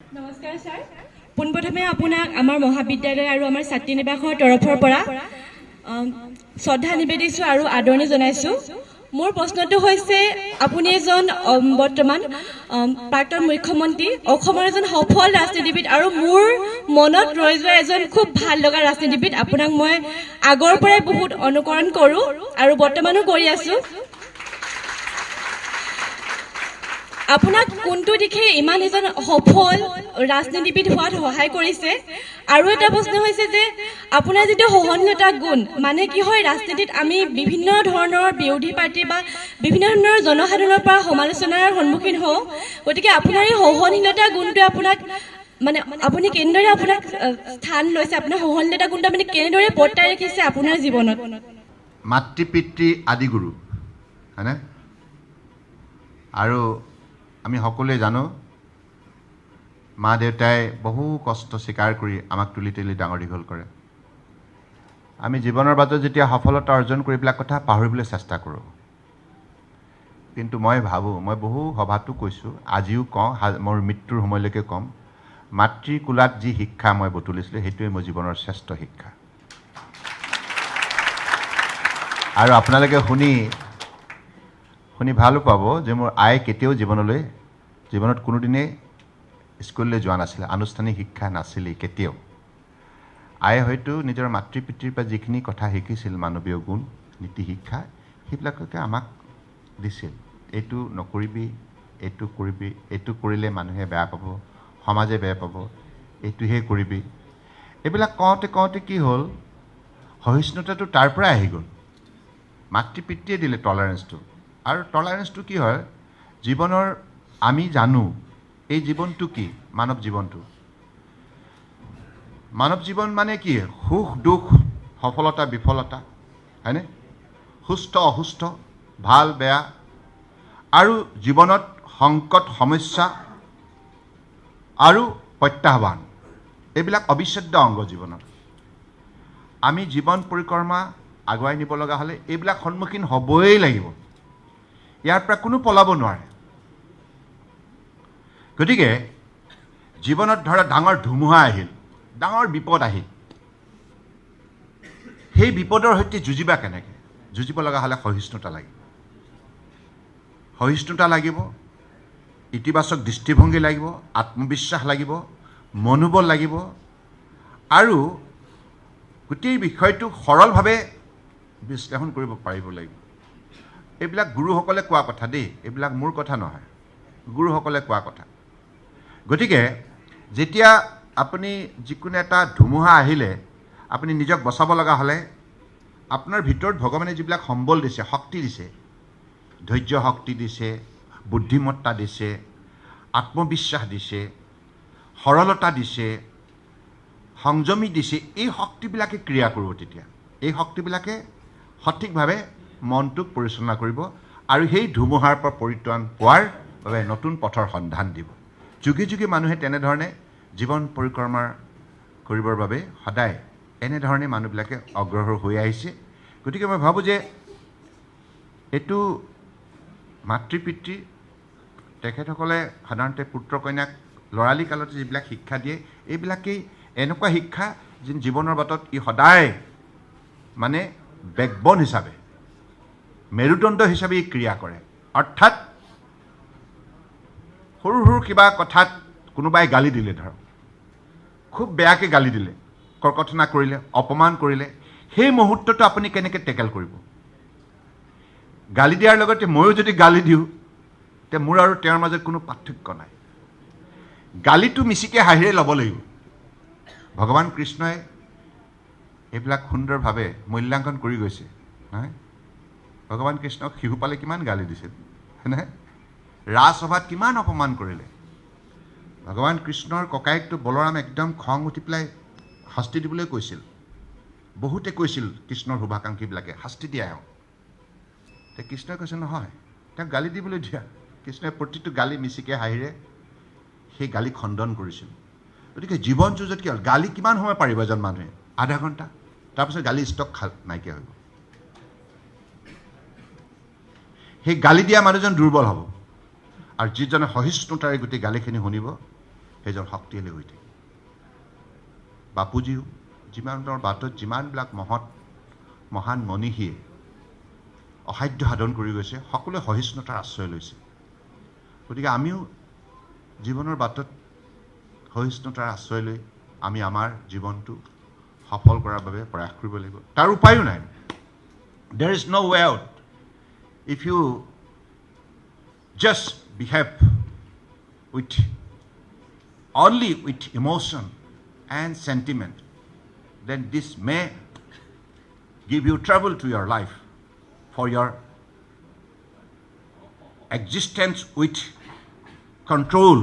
নমস্কাৰ ছাৰ, পোনপ্ৰথমে আপোনাক আমাৰ মহাবিদ্যালয় আৰু আমাৰ ছাত্ৰী নিবাসৰ তৰফৰ পৰা শ্ৰদ্ধা নিবেদিছোঁ আৰু আদৰণি জনাইছোঁ। মোৰ প্ৰশ্নটো হৈছে, আপুনি এজন বৰ্তমান প্ৰাক্তন মুখ্যমন্ত্ৰী, অসমৰ এজন সফল ৰাজনীতিবিদ আৰু মোৰ মনত ৰৈ যোৱা এজন খুব ভাল লগা ৰাজনীতিবিদ। আপোনাক মই আগৰ পৰাই বহুত অনুকৰণ কৰোঁ আৰু বৰ্তমানো কৰি আছোঁ। আপোনাক কোনটো দিশে ইমান এজন সফল ৰাজনীতিবিদ হোৱাত সহায় কৰিছে? আৰু এটা প্ৰশ্ন হৈছে যে আপোনাৰ যিটো সহনশীলতা গুণ, মানে কি হয়, ৰাজনীতিত আমি বিভিন্ন ধৰণৰ বিৰোধী পাৰ্টি বা বিভিন্ন ধৰণৰ জনসাধাৰণৰ পৰা সমালোচনাৰ সন্মুখীন হওঁ, গতিকে আপোনাৰ এই সহনশীলতা গুণটোৱে আপোনাক মানে আপুনি কেনেদৰে আপোনাক স্থান লৈছে, আপোনাৰ সহনশীলতা গুণটো আপুনি কেনেদৰে বৰ্তাই ৰাখিছে আপোনাৰ জীৱনত? মাতৃ পিতৃ আদিগুৰু, হয়নে? আৰু আমি সকলোৱে জানো মা দেউতাই বহু কষ্ট স্বীকাৰ কৰি আমাক তুলি তুলি ডাঙৰ দীঘল কৰে। আমি জীৱনৰ বাটত যেতিয়া সফলতা অৰ্জন কৰি এইবিলাক কথা পাহৰিবলৈ চেষ্টা কৰোঁ, কিন্তু মই ভাবোঁ, মই বহু সভাতো কৈছোঁ, আজিও কওঁ, মোৰ মৃত্যুৰ সময়লৈকে ক'ম, মাতৃৰ কোলাত যি শিক্ষা মই বুটলিছিলোঁ সেইটোৱে মোৰ জীৱনৰ শ্ৰেষ্ঠ শিক্ষা। আৰু আপোনালোকে শুনি শুনি ভালো পাব যে মোৰ আই কেতিয়াও জীৱনত কোনোদিনেই স্কুললৈ যোৱা নাছিলে, আনুষ্ঠানিক শিক্ষা নাছিলেই কেতিয়াও। আয়ে হয়তো নিজৰ মাতৃ পিতৃৰ পৰা যিখিনি কথা শিকিছিল, মানৱীয় গুণ, নীতি শিক্ষা, সেইবিলাককে আমাক দিছিল। এইটো নকৰিবি, এইটো কৰিবি, এইটো কৰিলে মানুহে বেয়া পাব, সমাজে বেয়া পাব, এইটোহে কৰিবি। এইবিলাক কওঁতে কওঁতে কি হ'ল, সহিষ্ণুতাটো তাৰ পৰাই আহি গ'ল। মাতৃ পিতৃয়ে দিলে টলাৰেঞ্চটো। আৰু টলাৰেঞ্চটো কি হয়, জীৱনৰ আমি জানো এই জীৱনটো কি, মানৱ জীৱনটো। মানৱ জীৱন মানে কি? সুখ দুখ, সফলতা বিফলতা, হয়নে? সুস্থ অসুস্থ, ভাল বেয়া, আৰু জীৱনত সংকট সমস্যা আৰু প্ৰত্যাহ্বান, এইবিলাক অবিচ্ছেদ্য অংগ জীৱনৰ। আমি জীৱন পৰিক্ৰমা আগুৱাই নিব লগা হ'লে এইবিলাক সন্মুখীন হ'বই লাগিব, ইয়াৰ পৰা কোনো পলাব নোৱাৰে। গতিকে জীৱনত ধৰা ডাঙৰ ধুমুহা আহিল, ডাঙৰ বিপদ আহিল, সেই বিপদৰ সৈতে যুঁজিবা কেনেকৈ? যুঁজিব লগা হ'লে সহিষ্ণুতা লাগিব, সহিষ্ণুতা লাগিব, ইতিবাচক দৃষ্টিভংগী লাগিব, আত্মবিশ্বাস লাগিব, মনোবল লাগিব, আৰু গোটেই বিষয়টো সৰলভাৱে বিশ্লেষণ কৰিব পাৰিব লাগিব। এইবিলাক গুৰুসকলে কোৱা কথা দেই, এইবিলাক মোৰ কথা নহয়, গুৰুসকলে কোৱা কথা। গতিকে যেতিয়া আপুনি যিকোনো এটা ধুমুহা আহিলে আপুনি নিজক বচাব লগা হ'লে আপোনাৰ ভিতৰত ভগৱানে যিবিলাক সম্বল দিছে, শক্তি দিছে, ধৈৰ্য শক্তি দিছে, বুদ্ধিমত্তা দিছে, আত্মবিশ্বাস দিছে, সৰলতা দিছে, সংযমী দিছে, এই শক্তিবিলাকে ক্ৰিয়া কৰিব। তেতিয়া এই শক্তিবিলাকে সঠিকভাৱে মনটোক পৰিচালনা কৰিব আৰু সেই ধুমুহাৰ পৰা পৰিত্ৰাণ পোৱাৰ বাবে নতুন পথৰ সন্ধান দিব। যুগে যুগে মানুহে তেনেধৰণে জীৱন পৰিক্ৰমা কৰিবৰ বাবে সদায় এনেধৰণে মানুহবিলাকে অগ্ৰসৰ হৈ আহিছে। গতিকে মই ভাবোঁ যে এইটো মাতৃ পিতৃ তেখেতসকলে সাধাৰণতে পুত্ৰ কন্যাক ল'ৰালি কালতে যিবিলাক শিক্ষা দিয়ে, এইবিলাকেই এনেকুৱা শিক্ষা যি জীৱনৰ বাটত ই সদায় মানে বেকবন হিচাপে, মেৰুদণ্ড হিচাপে ই ক্ৰিয়া কৰে। অৰ্থাৎ সৰু সৰু কিবা কথাত কোনোবাই গালি দিলে, ধৰক খুব বেয়াকৈ গালি দিলে, কৰ্কথনা কৰিলে, অপমান কৰিলে, সেই মুহূৰ্তটো আপুনি কেনেকৈ টেকেল কৰিব? গালি দিয়াৰ লগতে ময়ো যদি গালি দিওঁ, তে মোৰ আৰু তেওঁৰ মাজত কোনো পাৰ্থক্য নাই। গালিটো মিচিকে হাঁহিৰে ল'ব লাগিব। ভগৱান কৃষ্ণই এইবিলাক সুন্দৰভাৱে মূল্যাংকন কৰি গৈছে, নহয়? ভগৱান কৃষ্ণক শিশুপালে কিমান গালি দিছিল, হয়নে? ৰাজসভাত কিমান অপমান কৰিলে। ভগৱান কৃষ্ণৰ ককায়েকটো বলৰাম একদম খং উঠি পেলাই শাস্তি দিবলৈ কৈছিল। বহুতে কৈছিল কৃষ্ণৰ শুভাকাংক্ষীবিলাকে, শাস্তি দিয়া এওঁক। তে কৃষ্ণই কৈছে নহয়, তেওঁক গালি দিবলৈ দিয়া। কৃষ্ণই প্ৰতিটো গালি মিচিকে হাঁহিৰে সেই গালি খণ্ডন কৰিছিল। গতিকে জীৱন যুঁজত কি হ'ল, গালি কিমান সময় পাৰিব এজন মানুহে? আধা ঘণ্টা, তাৰপিছত গালি ষ্টক নাইকিয়া হৈ গ'ল। সেই গালি দিয়া মানুহজন দুৰ্বল হ'ব, আৰু যিজনে সহিষ্ণুতাৰে গোটেই গালিখিনি শুনিব সেইজন শক্তিশালী হৈ থাকে। বাপুজীও যিমানৰ বাটত যিমানবিলাক মহৎ মহান মনীষীয়ে অসাধ্য সাধন কৰি গৈছে, সকলোৱে সহিষ্ণুতাৰ আশ্ৰয় লৈছে। গতিকে আমিও জীৱনৰ বাটত সহিষ্ণুতাৰ আশ্ৰয় লৈ আমি আমাৰ জীৱনটো সফল কৰাৰ বাবে প্ৰয়াস কৰিব লাগিব। তাৰ উপায়ো নাই। There is no way out. If you just behave with only with emotion and sentiment, then this may give you trouble to your life for your existence with control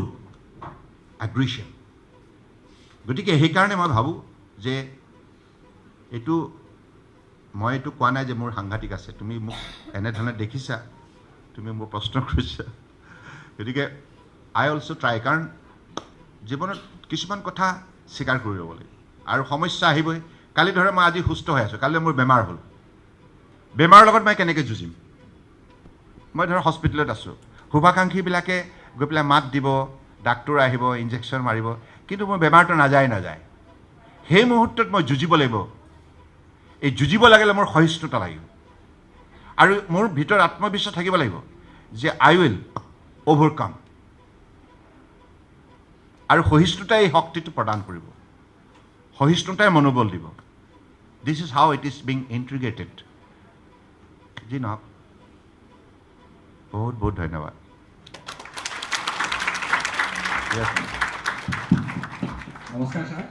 aggression. গতিকে সেইকাৰণে মই ভাবোঁ যে এইটো মই এইটো কোৱা নাই যে মোৰ সাংঘাতিক আছে। তুমি মোক এনেধৰণে দেখিছা, তুমি মোৰ প্ৰশ্ন কৰিছা, গতিকে আই অলছ' ট্ৰাই। কাৰণ জীৱনত কিছুমান কথা স্বীকাৰ কৰি ল'ব লাগিব আৰু সমস্যা আহিবই। কালি ধৰা মই আজি সুস্থ হৈ আছোঁ, কালিলৈ মোৰ বেমাৰ হ'ল, বেমাৰৰ লগত মই কেনেকৈ যুঁজিম? মই ধৰা হস্পিটেলত আছোঁ, শুভাকাংক্ষীবিলাকে গৈ পেলাই মাত দিব, ডাক্তৰ আহিব, ইনজেকশ্যন মাৰিব, কিন্তু মোৰ বেমাৰটো নাযায় নাযায়। সেই মুহূৰ্তত মই যুঁজিব লাগিব। এই যুঁজিব লাগিলে মোৰ সহিষ্ণুতা লাগিব আৰু মোৰ ভিতৰত আত্মবিশ্বাস থাকিব লাগিব যে আই will overcome. আৰু সহিষ্ণুতাই এই শক্তিটো প্ৰদান কৰিব, সহিষ্ণুতাই মনোবল দিব। This is how it is being integrated. যি নহওক, বহুত বহুত ধন্যবাদ। নমস্কাৰ ছাৰ।